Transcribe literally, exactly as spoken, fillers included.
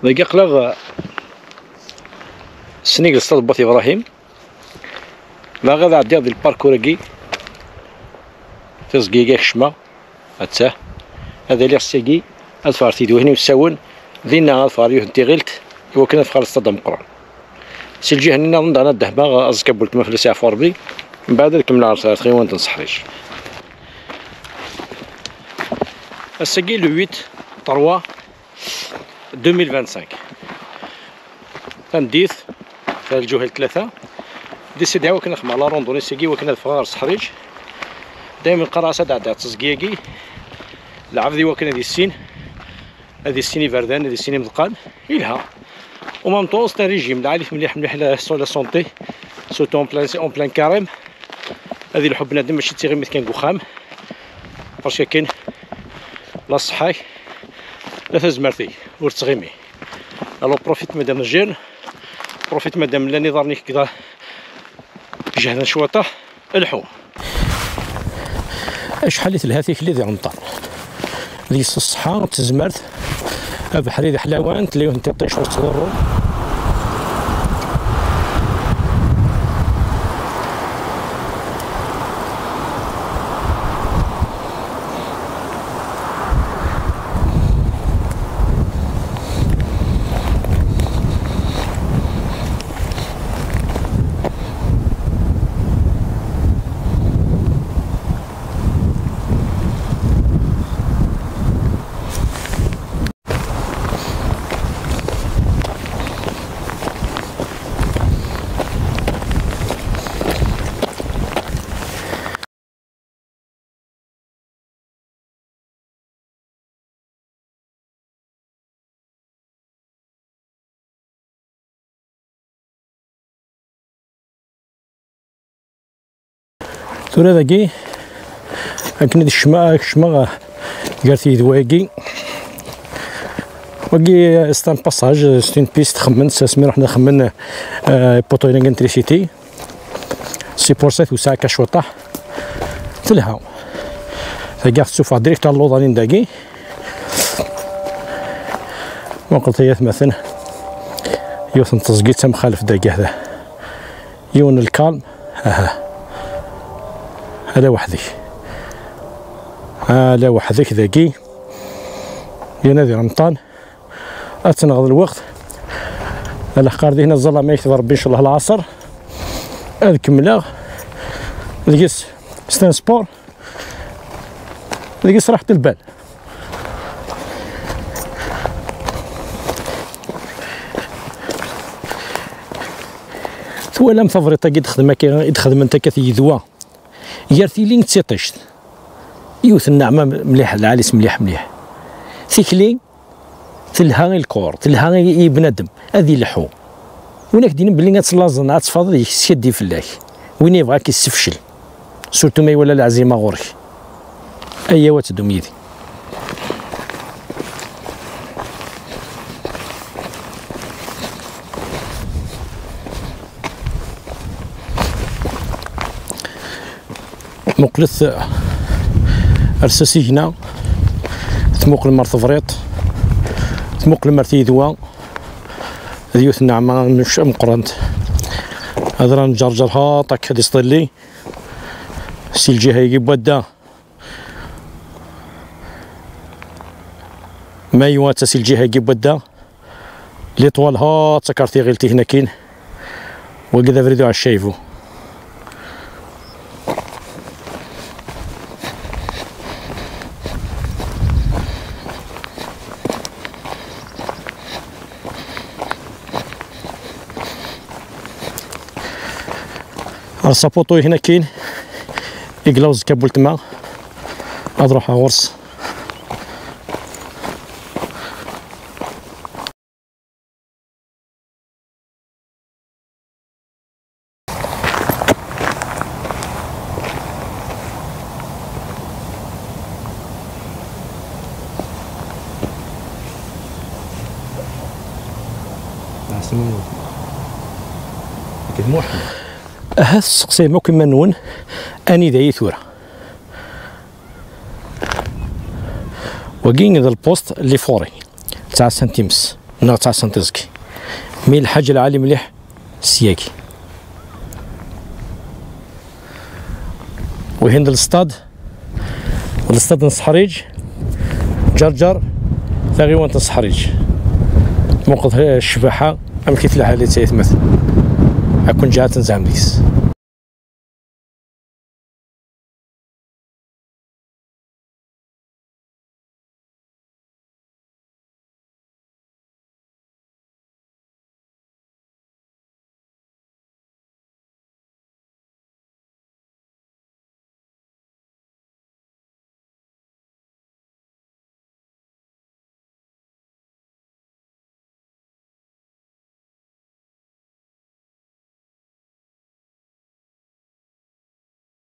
Dagi aql-aɣ, eh, snig lsṭad n Wat Ibrahim. Bɣiɣ ad ɛeddiɣ di lparkur-agi, tiẓgi-agi ad kecmeɣ, attah, ad aliɣ syagi, ad ffɣeɣ tidwihin iwessawen, dinna ad ffɣeɣ yiwet n tiɣilt, iwakken ad ffɣeɣ ɣer lsṭad ameqqran. Si lǧiha-nni nniḍen daɣen ad dehmeɣ aẓekka n weltma fell-as iɛfu Rebbi, mbeɛd ad kemmleɣ ɣer tɣiwant n Seḥriǧ. Ass-agi le huit trois deux mille vingt-cinq. Tameddit, ta lǧuha n tlata, décidiɣ iwakken ad xedmeɣ la randonnée-agi iwakken ad ffɣeɣ ɣer Seḥriǧ. Daymen qqareɣ-as ad ɛeddiɣ teẓgi-agi, lɛebd iwakken ad issin, ad issin iberdan, ad issin imeḍqan, yelha. En même temps, c'est un régime, lɛali-t mliḥ mliḥ la, sur la santé, surtout en plein, en plein carême. Ad ilḥu bnadem, mačči d tiɣimit kan deg uxxam. Parce que akken la ṣṣeḥḥa-k, la tazmert-ik, ur tettɣimi. Alors profite madame jeune, profite madame llan iḍarren-ik kda jehden cwiṭ, lḥu. Acḥal i telha tikli di Remḍan. Deg-s ṣṣeḥḥa, tezmert, abeḥri d ḥlawan, tella yiwet n tiṭ-ic ur tettḍurru. Tura dagi, akken ad kecmeɣ, ad kecmeɣ gar tiyedwa-agi. Wagi, c'est un passage, c'est une piste, xemmen, s asmi ruḥen ad xemmen, euh, poteau-nni n trisiti. C'est pour ça, tewseɛ akka cwiṭaḥ. Telha. Tagi ad tt-tufeɣ direct ar luḍanin dagi. Muqlet ay atmaten. Yiwet n teẓgi d tamxaleft dagi hada. Yiwen n lkalm. Aha. Ala weḥd-k. Ala weḥd-k dagi. Yerna di Remḍan. Ad tenɣeḍ lweqt. Ala qqar dihin ẓẓallam ma yekteb Rebbi, ncallah lɛaṣer ad kemmleɣ. Deg-s c'est un sport. Deg-s raḥet lbal. Twalam tabriṭ-agi i d-xedmen akka, i d-xedment akka tiyedwa gar tili d tiṭict. Yiwet n nneɛma mliḥ, lɛali-s mliḥ mliḥ. Tikli telha i lkor, telha i, i bnadem, ad ileḥḥu. Win ak-d-inin belli ad tellaẓen, ad teffɣeḍ ad yeskaddeb fell-ak. Win yebɣa ad k-yessefcel. Surtout ma iwala leɛzima ɣur-k. Ayya-w ad teddum yid-i. Muqlet ar s asigna, tmuqlem ar tebriṭ, tmuqlem ar tiyedwa, d yiwet n nneɛma mec-, meqqrent. Adrar n Ǧerǧer haṭ akka d-isḍilli, si lǧiha-agi n wadda. Ma ywa atta si lǧiha-agi n wadda. Liṭwal ha ttaker tiɣilt-ik nakin. Wagi d abrid uɛeccaybu. Ar sapuṭu-ik nakin i yella uẓekka n weltma. Ad ruḥeɣ ɣur-s. Ahat tesseqsayem akk iman-nwen anida-yi tura. Wagi d lpost n les forêts, tesɛa centimes. neɣ ttɛassan tiẓgi. Mi lḥaǧa lɛali mliḥ syagi. Wihin d lestad, lestad n Seḥriǧ, Ǧerǧer, taɣiwant n Seḥriǧ. Muqel ccbaḥa, amek i tella lḥala i taytmat. Akun ǧaɛet nzɛem deg-s.